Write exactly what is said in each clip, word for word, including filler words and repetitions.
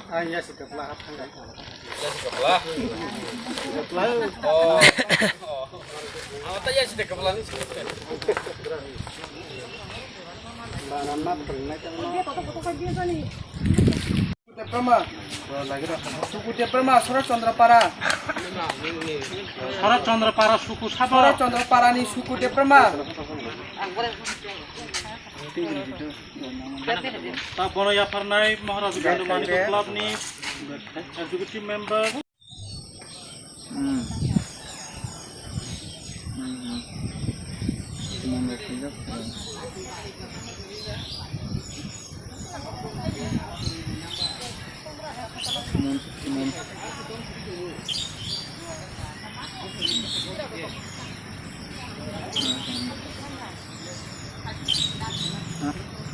Ang ya si kapla hap thang. Ya si kapla? Kapla. Oh. Oh. Ang ta ya si kapla ni si. Ba, nama pernah kan? Debbarma. Suku Debbarma, Sorat Chandra Para. Sorat Chandra Para, Suku Sabo. Sorat Chandra Para ni Suku Debbarma. Ta bono yapharnai Maharaj Gandhi Manik Club ni executive member. Hmm. Hmm, hmm.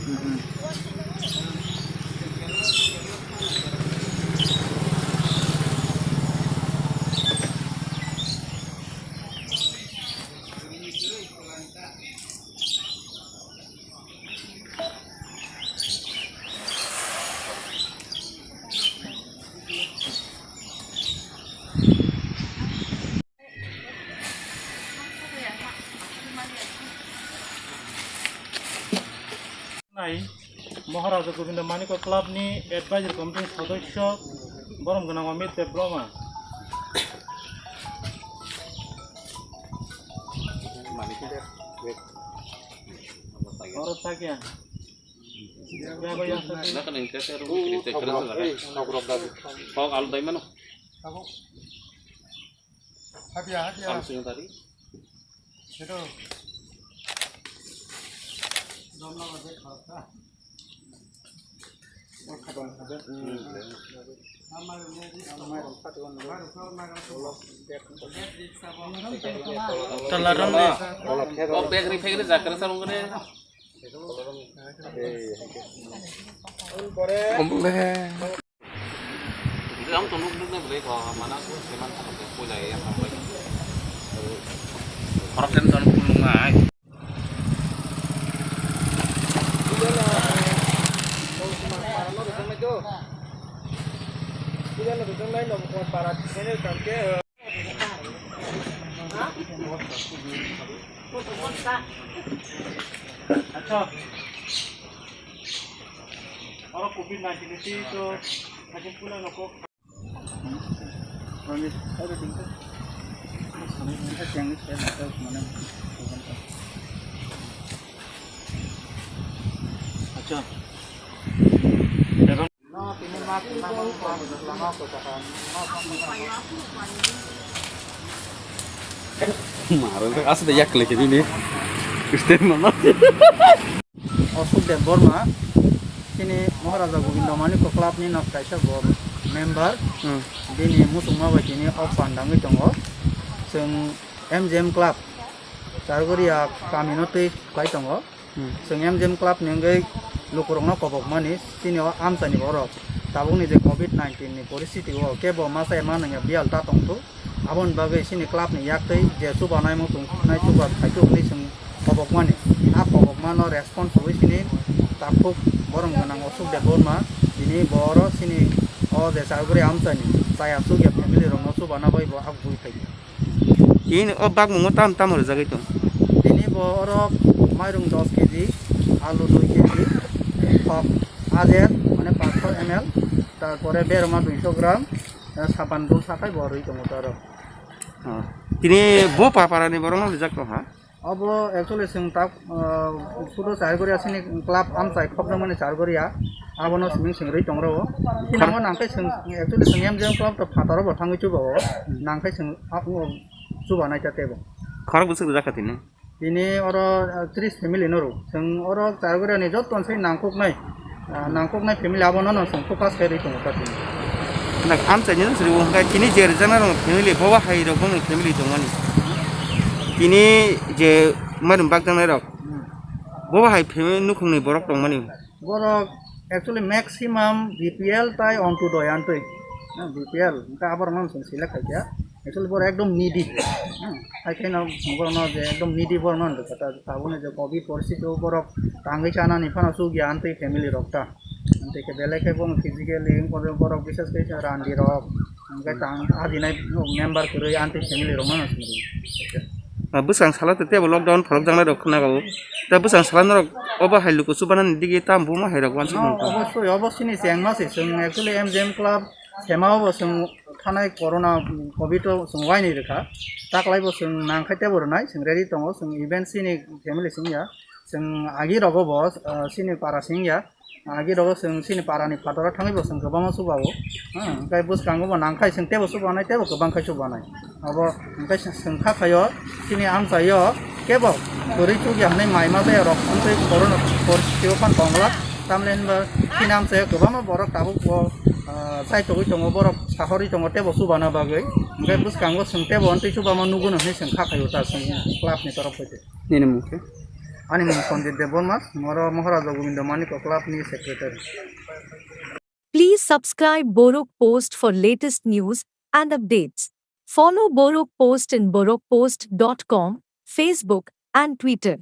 Hmm, hmm. Nai, Maharaja Govinda Manikya Club ni Advisory Committee ni Sodosyo Borom Gwnang Amit Debbarma. Oro sakya. Yago yang sakya. Kok alu dai mano? Habia, habia. Ang sing tadi. Itu. Domno bagai kharap ta. Tala ramle. Oh, pek ri, pek ri, jakra sarung kene. Komple. Ang tunuk nuk na beli ko mana ko seman ko ko jai yang sampai. Corruption ton pulung ai. Acha. Oro covid nineteen ni twi to hajin pula no kok. Acha. Maro asli yak lagi ini. Kristen mana? Ashok Debbarma, chini Maharaja Govinda Manikya Club ni nok kaisa bo member. Hmm. Bini muchungma bai tini o phan dangwi tongo. Chwng M G M Club, Chargoria kami no twi khlai tongo. Hmm. Chwng M G M Club ni wngwi lukurokno kobokmani, chini o amchaini borok tabukni je covid nineteen ni poristiti o kebo masa ema nangya biyal ta tongthu. Aboni bagwi chini club ni yaktwi je chubanai muchung nai chuba khaitwk hwnwi chwng kobokmani. A kobokmano response rwui chini takhuk borom gwnang Ashok Debbarma tini bo oro chini O je Charguri amchaini chaya chukya family rokno chubana bai bo abugwi phaikha. Tini o bakmungo tam tamo rwjagwi tong? Tini bo oro mairung dos keji, alu dui keji, thok ajer mane paanch sho M L, tarpore berma dui sho gram, eh, saban dul sakai bo rwi tongo tei oro. Oh. Tini bo paparani borokno rijak tong ha? Obo actually chwng tak, ah, sudo Charguri asini club amchai khokjakmani Charguri a, abono simi chwng rwi tong rwo. Khina mo nangkhe chwng actually chwng M J M club to phataro bo thangwi chuba o, nangkhe chwng chuba nai ta tebo. Khorok bwswk rijak kha tini? Tini oro, ah, tris family no rw. Chwng oro Charguri ni joto se nangkuknai, ah, nangkuknai family abono no chwng focus khe rwi tongo ta tini. Nak amchai ni sri wng kha tini je rijak na rw family boba hai rok bongni family tongmani. Tini je mairum bakjaknai rok. Hmm. Boba hai family nukhungni borok tongmani. Borok actually maximum B P L tai Antyodoi antwi. Hmm, B P L, hwnkhe aborokno chwng select khaikha. Actually borok ekdom needy. Hmm, hai khe no borokno je ekdom needy borokno hwnkha ta, tabukni je covid poristiti o borok tangwi chanani phano chukya antwi family rok ta. Antwi khe belai khe borok physically borok, borok bises khe randi rok, hwnkhe tang ajinai member kwrwi antwi family rokno no chwng rw. Ah, bwsang salo tei tebo lockdown phalok jaknai rok khna rw. Tei bwsang salo norok obo hai luku chubanani digi tam buma hai rok uansuk No, mangkha. Obosoi, obo chini chengma se chwng actually M J M club sema obo chwng thanai corona, mm, covid o chwng uaini rwkha. Taklai bo chwng nangkhai tebo rwnai, chwng ready tongo, chwng event chini family chwng ya. Chwng agi rogo bo, ah, chini para chwng ya. Agi rogo chwng chini parani phataro thangwi bo chwng kwbangma chuba o. Ah, hwnkhe bwskango bo nangkhai chwng tebo chubanai, tebo kwbang khai chubanai. Abo hwnkhe chwng, chwng kha khaio chini amchaio kebo kwrwi chukya hwnwi mai ma jaya rok wngtwi corona poristiti o phan tongla. Tamle hinba chini amchaio kwbangma borok tabuk bo, ah, chaitogwi tongo, borok sahorwi tongo tebo chubana bagwi. Hwnkhe bwskango chwng tebo wngtwi chubama nugo no hwnwi chwng kha khaio ta chwng club ni torof hwnkhe. Nini mung khe? Ani mung Sanjit Debbarma, moro Maharaja Gobindo Manik Club ni secretary. Please subscribe Borok Post for latest news and updates. Follow Borok Post in borok post dot com, Facebook and Twitter.